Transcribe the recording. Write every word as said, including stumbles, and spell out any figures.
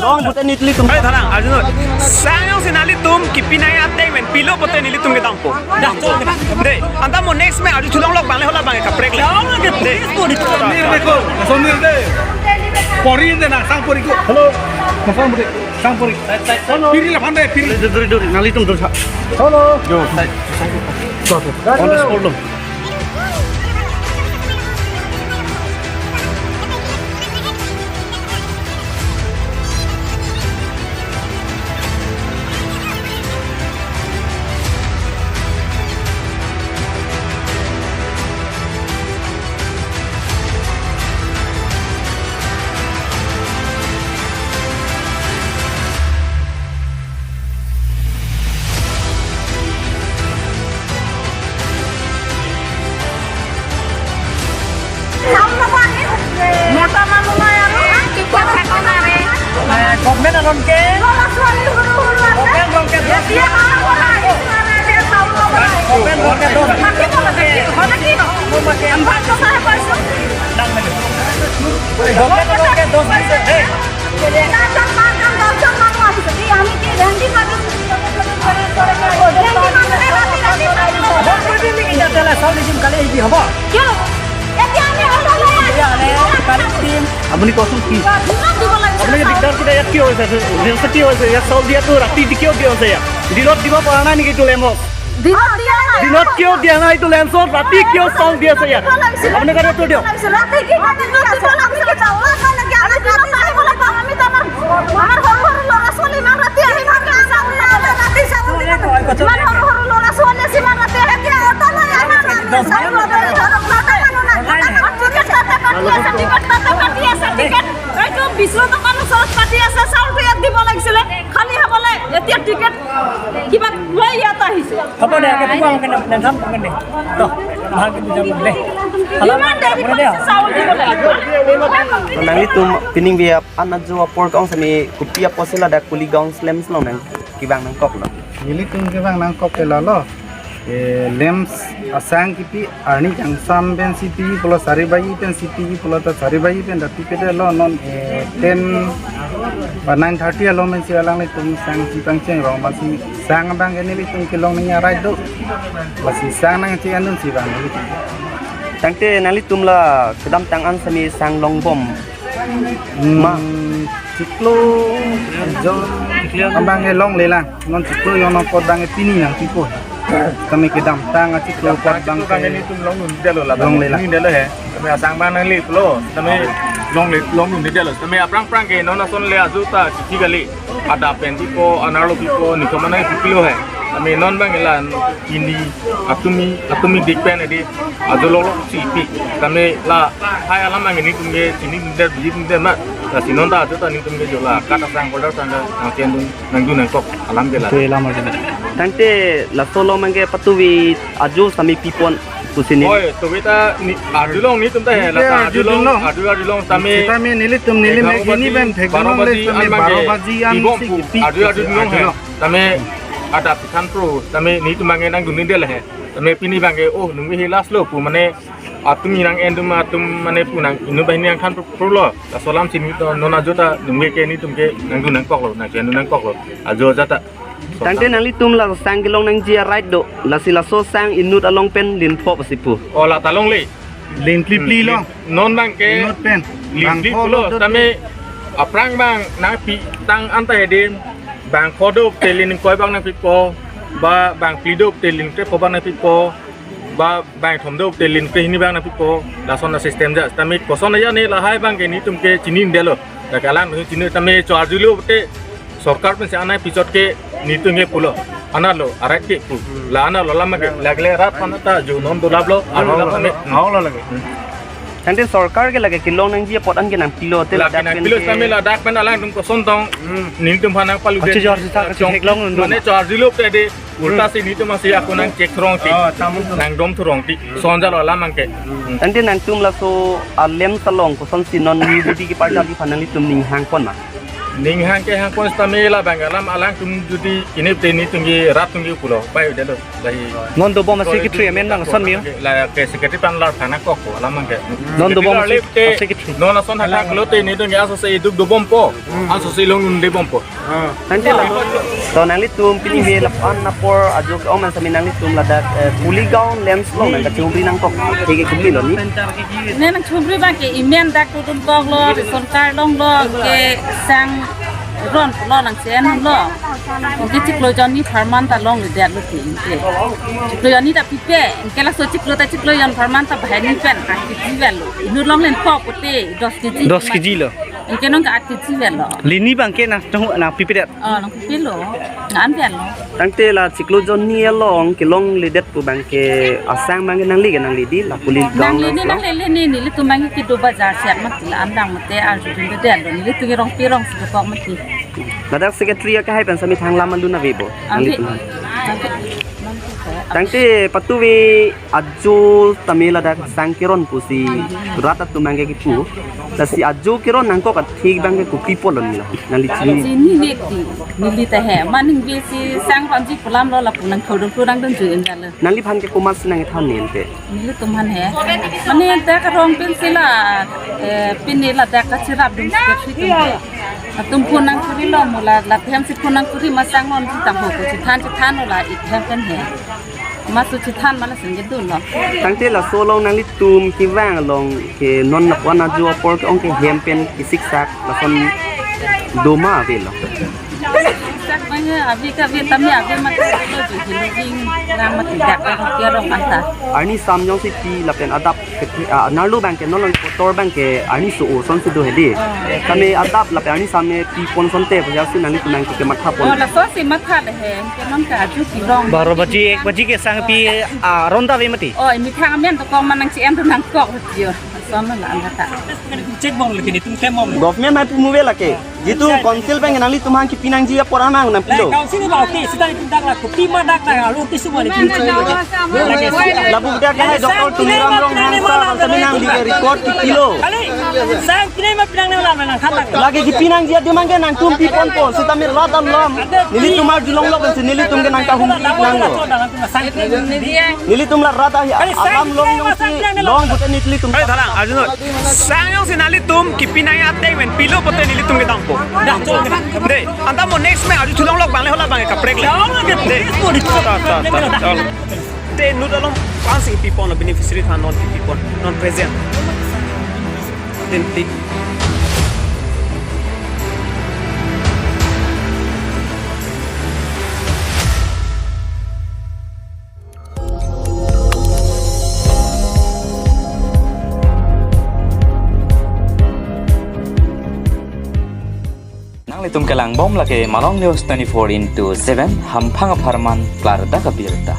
Ong pute nelitum. Hai thanang, arjunot. Sang jongsi nelitum kipinai ateng pen pilo pute nelitum kedampo. Dei, anta mo next me arju thulonglok abang le hala abang kaprek le. Dei. Samir de. Samir de na, sang pori ko. Hello. Sang pori. Sang pori. Piri la phande, piri. Duri, duri, duri. Nelitum duri. Hello. Yo, sai. On the spot lo. Government along ke, government along ke dos, government along ke dos. Government along ke dos. Hey. আপুনি কওকচোন কি? আপুনি দিগদাৰ কিয়, ইয়াত কিয় হৈছে? ৰেলচত কিয় হৈছে? ইয়াত চাউল দিয়াটো ৰাতি কিয় দিয়া হৈছে ইয়াত? দিনত দিব পৰা নাই নেকি এইটো লেম্পত? দিনত দিয়া নাই। দিনত কিয় দিয়া নাই এইটো লেম্পত? ৰাতি কিয় চাউল দি আছে ইয়াত? আপোনালোকে উত্তৰ দিয়ক। ৰাতি কি খাদ্য দি আছে? আমি চাউল খাব লাগে, আমি দিনত আহিবলৈ পাম। আমি তো আমাৰ, আমাৰ সৰু সৰু ল'ৰা ছোৱালী ইমান ৰাতি আহি ভাত খাই চাউল খাব লাগে। ৰাতি চাউল দিব লাগে। ইমান সৰু সৰু ল'ৰা ছোৱালী আছে, ইমান ৰাতি আহি এতিয়া অটো লৈ আহে। চাউল ল'ব লাগে। টিকেট তাতে কাটি আছে, টিকেট তাতে কাটি আছে, টিকেট। এইটো বিশ টকাৰ ওচৰত কাটি আছে, চাউলটো ইয়াত দিব লাগিছিলে, খালী হ'বলৈ এতিয়া টিকেট কিবা লৈ ইয়াত আহিছে। হ'ব দে, একে পুৱা আমাকে নেথাম, আমাকে দে। তো, ভালকে বুজাব দে। ইমান দেৰি কৰিছে চাউল দিবলৈ। Nanglitum pining bi ap an ajo apor kong sami kopi apotsi ladak Kuligaon lamps along nangkevang nangkoklo? Nelitum kevang nangkok ke lalo. Eh, lamps asang kipi arni kangsam pensi pi pulo, sari baji pensi pi pulo ta sari baji pen dak pipedetlo, non, eh, ten ba nine thirty along pensi alanglitum sang chepangcheng rong, basi sang abang ke nelitum kelong nangji arai do. Basi sang nangche-endunsi bang nelitum. Tangte nanglitum la kedamtang an sami sang longbom. Hmm, ma. Chiklo jon abang ke longlelang. Non chiklo jon apot abang ke pini nangpipo. Kami kedamtang achiklo apot abang ke nelitum longledetlo, la longlelang. Nelitum delo he. Kami asang abang nangle pulo. Kami longle, longledetlo. Kami aphrang aphrang ke non ason le ajo ta chithi kali. Adap pen pipo, anerlo pipo, nikhom anai pipilo he. Kami non abang ke la pini atumi, atumi dik pen edi ajo lolo si pi. Kami lahai alam abang ke nelitum ke chinine, biji ne ma. Lasi non ta ajo ta nelitum ke jo la kat asang order tangka nangchendun, nangdun nangkok alam ke la. Te alam ajo. Tangte laso along abang ke patuvi ajo sami pipon pusi ne. Oi, tuvi ta ni, arjulong nelitum ta he, la ta arjulong, arjulong, arjulong sami. Sitame nelitum neli egharo mekini baji, pen thek baro baji sami an baro baji an pibom si pu, kipi arju, arjulong he. Arjulong. Tame adap than pro, tame nelitum abang ke nangdunde le he. Tame pini abang ke, oh, nungve hi last lo pu, mane atumi nang-endun atum mane pu nang inut banghini nangthan pro, pro lo. Laso alam si nelitum non ajo ta nungve ke nelitum ke nangdun nangkoklo, nangchendun nangkoklo. Ajo aja ta. Tangte nanglitum la sang kelong nangji arai do, lasi laso sang inut along pen linpho pusi pu. Oh, la ta longle. Lin plipli lo. Non abang ke inut pen. Lin plipli lo, tame aphrang abang nangpi tang anta hedi, bang kho do te lin ingkoi abang nangpipo, ba bang phli do te lin krepho abang nangpipo, ba bang thom do te lin krehini abang nangpipo, lason asystem ja. Tame koson aja ne lahai abang ke nelitum ke chininedetlo. Dak alang nelitum chini tame cho arjulo te sorkar pensi anai pichot ke nelitum ke pulo. Anerlo, arai ke pu. La anerlo alam ke, lagle rat pan ta jo non dolaplo, anerlo alam ke. Anerlo lake. Tangte sorkar ke lake kelong nangji apot an ke nangpilo te ladak pen nangpilo ke. Tame ladak pen alangtum koson tong. Nelitum aphan nangpalu de. Achi jor sita, achi theklong nundun. Mane cho arjulo te de. Ulta si nelitum asi ako nangchek thurong ti. Oh, tamu. Nangdom thurong ti. Sonja lo alam abang ke. Tangte nangtum laso a-lamps along kosonsi non new body keparjap aphan nanglitum ning hangpon ma? Ning hang ke hang pon sitame labang alam alangtum jodi inip te nelitum ke rat atum ke pulo. Pai udah lo. Lahi. Non dobom a secretary amen bang son mio. La ke secretary aphan lar thana kok ko alam hang ke. Non dobom a Particularly sec-, te a secretary. Non ason hadak lo te nelitum ke aso se iduk dobompo. Aso se longdunde bompo. Tangte la. To nanglitum pini ve lapu-an apor ajo ke-ong man sitame nanglitum ladak, eh, Kuligaon Lamps along nangkachumri nangkok. Thik ke kumli lo ni. Ne nangchumri abang ke emen dak tudun kok lo, ration card longlo, ke sang ron pulo nang sen lo. Ke chiklo jonni apharman ta longledet lo ke. Chiklo jonni ta pipe, ke laso chiklo ta chiklo jon apharman ta bahai ni pen aat kg vel lo. Inut longlen po pute dos kg. Dos kg lo. Ke nong ke aat kg vel lo. Lini abang ke nang tong nangpipedet. Oh, nangpipelo. Ngan vel lo. Tangte la chiklo jonni along kelongledet pu abang ke asang abang ke nangli ke nangli di la Kuligaon Lamps along. Nangli ni, nangli ni, nelitum abang ke kedo bazar siat mati la andang mate arjudundedet lo. Nelitum ke rong pirong si dokok mati. Ladak secretary akehai pen sitame thang lam alun ave bo. Ave. Nanglitum. Ave. Tangte patuve ajo tame ladak sang keron pusi rat atum abang ke kipu. Lasi ajo keron nangkok athik abang ke kopi pulo ni la. Nangli chini. Chini nek di. Neli ta he. Maning besi sang panji pulam lo lapu nangkhodun kurang dun juin jalo. Nangliphan ke komatsi nangthan ni ante. Nelitum aphan he. Mane dak arong pen si la, eh, pini ladak kachirapdun si ke atum ke. Atum phone nangkuri lo mo la, latum si phone nangkuri ma sang non si tang ho ko chithan chithan lo la ik hem pen he. Masu chithan ma la sing ke dun lo. Tangte laso along nanglitum kevang along ke non lapu-an ajo apor ke-ong ke hem pen kesiksak lason doma ave lo. Sak mane ave ke ave tame ave ma ke lo ju hilu jing nang ma tidak ka ke rong anta. Arni sam jongsi pi lapen adap ke, ah, nerlo abang ke non along kotor abang ke arni so-o ason si do hedi. Tame adap lapen arni sam me pi pon asonte pusi nanglitum abang ke matha pon. Oh, laso si matha le he. Ke non ke ajo kelong. Baro baji ek baji ke sang pi, ah, ronda ave mati. Oh, methang amen to kong ma nangchi-en to nangkok jo. Ason la anta. Check bom lagi ni tum tem bom. Government mai pu mu ave lake. Jitu council abang nanglitum aphan kipi nangji apor amang nangpilo. Council ba oke, sita itum dak la kopi ma dak la alo ti suma ni. Labu dak ke hai Doctor Tuliram Ronghang sir, bangsa Minang di ke record kipilo. Sang pinai ma pinang ne la nang khan dak. Lake kipi nangji adim abang ke nangtum pi ponpo, sitame rat alam. Nelitum arjulong lo pensi nelitum ke nangkahum nanglo. Nelitum la rat alam long nong si long pute nelitum. Hai thalang, arjun. Sang jongsi nanglitum kipi nang ateng pen pilo pute nelitum ke dangpo. Dah, cholo ke. De, anta mo next me arju thulong lok abang le hola abang kaprek le. De. Ta, ta, ta, ta. De, inut along pensi kipi pon lo beneficiary than non kipi pon, non present. Then click. Nanglitum kelang bom lake Malong News twenty-four into seven, hamphang apharman klardak abirta.